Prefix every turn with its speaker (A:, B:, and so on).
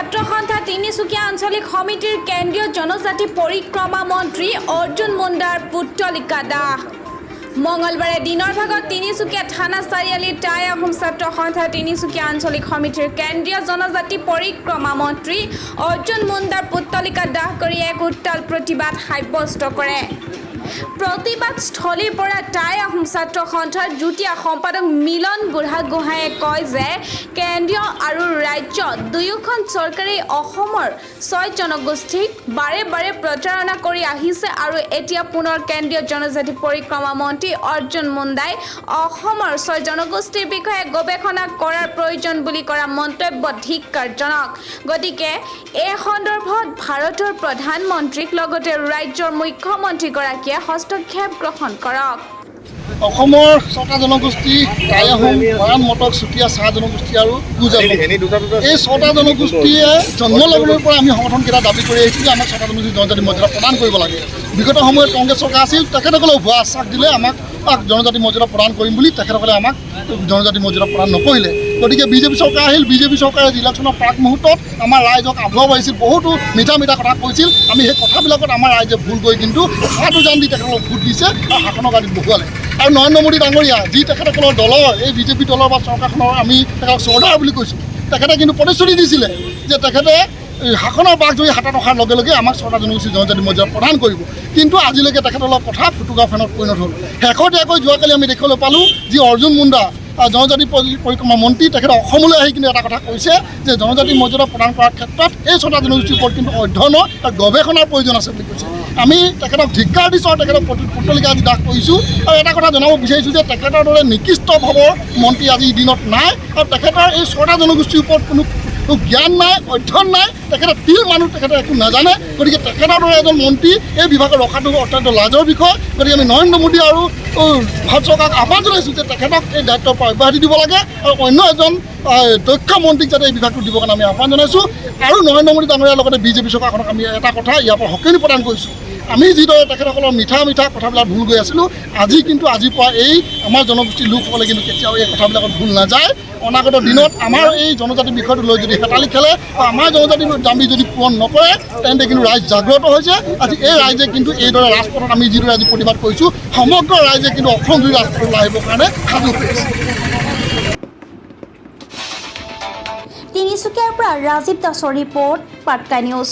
A: ছাত্ৰ সন্থা তিনিচুকীয়া আঞ্চলিক সমিতিৰ কেন্দ্ৰীয় জনজাতি পৰিক্ৰমা মন্ত্ৰী অৰ্জুন মুণ্ডাৰ পুত্তলিকা দাহ। মঙলবাৰে দিনৰ ভাগত তিনিচুকীয়া থানা চাৰিআলিত টাই আহোম ছাত্ৰ সন্থা তিনিচুকীয়া আঞ্চলিক সমিতিৰ কেন্দ্ৰীয় জনজাতি পৰিক্ৰমা মন্ত্ৰী অৰ্জুন মুণ্ডাৰ পুত্তলিকা দাহ কৰি এক উত্তাল প্ৰতিবাদ সাব্যস্ত কৰে। প্ৰতিবাদস্থলীৰ পৰা টাই আহোম ছাত্ৰ সন্থাৰ যুটীয়া সম্পাদক মিলন বুঢ়াগোহাঁয়ে কয় যে কেন্দ্ৰীয় আৰু ৰাজ্য দুয়োখন চৰকাৰেই অসমৰ ছয় জনগোষ্ঠীক বাৰে বাৰে প্ৰতাৰণা কৰি আহিছে আৰু এতিয়া পুনৰ কেন্দ্ৰীয় জনজাতি পৰিক্ৰমা মন্ত্ৰী অৰ্জুন মুণ্ডাই অসমৰ ছয় জনগোষ্ঠীৰ বিষয়ে গৱেষণা কৰাৰ প্ৰয়োজন বুলি কৰা মন্তব্য ধিক্কাৰজনক। গতিকে এই সন্দৰ্ভত ভাৰতৰ প্ৰধানমন্ত্ৰীক লগতে ৰাজ্যৰ মুখ্যমন্ত্ৰীগৰাকীয়ে হস্তক্ষেপ গ্ৰহণ কৰক।
B: অসমৰ ছটা জনগোষ্ঠী, টাই আহোম, মৰাণ, মটক, চুতীয়া, চাহ জনগোষ্ঠী আৰু কোচ। এই ছটা জনগোষ্ঠীয়ে জন্ম লগ্নৰ পৰা আমি সংগঠনকেইটা দাবী কৰি আহিছোঁ যে আমাক ছটা জনগোষ্ঠী জনজাতি মৰ্যাদা প্ৰদান কৰিব লাগে। বিগত সময়ত কংগ্ৰেছ চৰকাৰ আছিল, তেখেতসকলেও ভুৱা আশ্বাস দিলে আমাক জনজাতি মৰ্যাদা প্ৰদান কৰিম বুলি। তেখেতসকলে আমাক জনজাতি মৰ্যাদা প্ৰদান নকৰিলে। গতিকে বিজেপি চৰকাৰ আহিল। বিজেপি চৰকাৰে ইলেকশ্যনৰ প্ৰাক মুহূৰ্তত আমাৰ ৰাইজক আভুৱা পাৰিছিল, বহুতো মিঠা মিঠা কথা কৈছিল। আমি সেই কথাবিলাকত আমাৰ ৰাইজে ভুল কৰি কিন্তু হাত উজান দি তেখেতসকলক ভোট দিছে আৰু শাসনৰ গাদীত বহুৱালে। আৰু নৰেন্দ্ৰ মোদী ডাঙৰীয়া, যি তেখেতসকলৰ দলৰ, এই বিজেপি দলৰ বা চৰকাৰখনৰ আমি তেখেতক চৰ্দাৰ বুলি কৈছোঁ, তেখেতে কিন্তু প্ৰতিশ্ৰুতি দিছিলে যে তেখেতে এই শাসনৰ বাঘজৰী হাতত অহাৰ লগে লগে আমাক ছটা জনগোষ্ঠী জনজাতি মৰ্যাদা প্ৰদান কৰিব। কিন্তু আজিলৈকে তেখেতৰ কথা ফুটুকা ফেনত পৰিণত হ'ল। শেহতীয়াকৈ যোৱাকালি আমি দেখিবলৈ পালোঁ, যি অৰ্জুন মুণ্ডা জনজাতি পৰিক্ৰমা মন্ত্ৰী, তেখেতে অসমলৈ আহি কিন্তু এটা কথা কৈছে যে জনজাতি মৰ্যাদা প্ৰদান কৰাৰ ক্ষেত্ৰত এই ছটা জনগোষ্ঠীৰ ওপৰত কিন্তু অধ্যয়নৰ আৰু গৱেষণাৰ প্ৰয়োজন আছে বুলি কৈছে। আমি তেখেতক ধিক্কাৰ দিছোঁ আৰু তেখেতক পুত্তলিকা আজি দাহ কৰিছোঁ। আৰু এটা কথা জনাব বিচাৰিছোঁ যে তেখেতৰ দৰে নিকৃষ্ট ভাৱৰ মন্ত্ৰী আজিৰ দিনত নাই। আৰু তেখেতৰ এই ছটা জনগোষ্ঠীৰ ওপৰত কোনো কোনো জ্ঞান নাই, অধ্যয়ন নাই। তেখেতে তিল মানুহ, তেখেতে একো নাজানে। গতিকে তেখেতৰ দৰে এজন মন্ত্ৰী এই বিভাগত ৰখাটো অত্যন্ত লাজৰ বিষয়। গতিকে আমি নৰেন্দ্ৰ মোদী আৰু ভাৰত চৰকাৰক আহ্বান জনাইছোঁ যে তেখেতক এই দায়িত্বৰ পৰা অব্যাহতি দিব লাগে আৰু অন্য এজন দক্ষ মন্ত্ৰীক যাতে এই বিভাগটো দিবৰ কাৰণে আমি আহ্বান জনাইছোঁ। আৰু নৰেন্দ্ৰ মোদী ডাঙৰীয়াৰ লগতে বিজেপি চৰকাৰখনক আমি এটা কথা ইয়াৰ পৰা সকীয়নি প্ৰদান কৰিছোঁ। আমি যিদৰে তেখেতসকলৰ মিঠা মিঠা কথাবিলাক ভুল গৈ আছিলোঁ, আজি কিন্তু আজিৰ পৰা এই আমাৰ জনগোষ্ঠীৰ লোকসকলে কিন্তু কেতিয়াও এই কথাবিলাকত ভুল নাযায়। অনাগত দিনত আমাৰ এই জনজাতি বিষয়টো লৈ যদি হেতালি খেলে বা আমাৰ জনজাতি দাবী যদি পূৰণ নকৰে, তেন্তে কিন্তু ৰাইজ জাগ্ৰত হৈছে। আজি এই ৰাইজে কিন্তু এইদৰে ৰাজপথত আমি যিদৰে আজি প্ৰতিবাদ কৰিছোঁ, সমগ্ৰ ৰাইজে কিন্তু অসম জুৰি ৰাজপথলৈ আহিবৰ কাৰণে সাজু হৈ আছে।
C: তিনিচুকীয়াৰ পৰা ৰাজীৱ দাসৰ ৰিপৰ্ট, পাটকাই নিউজ।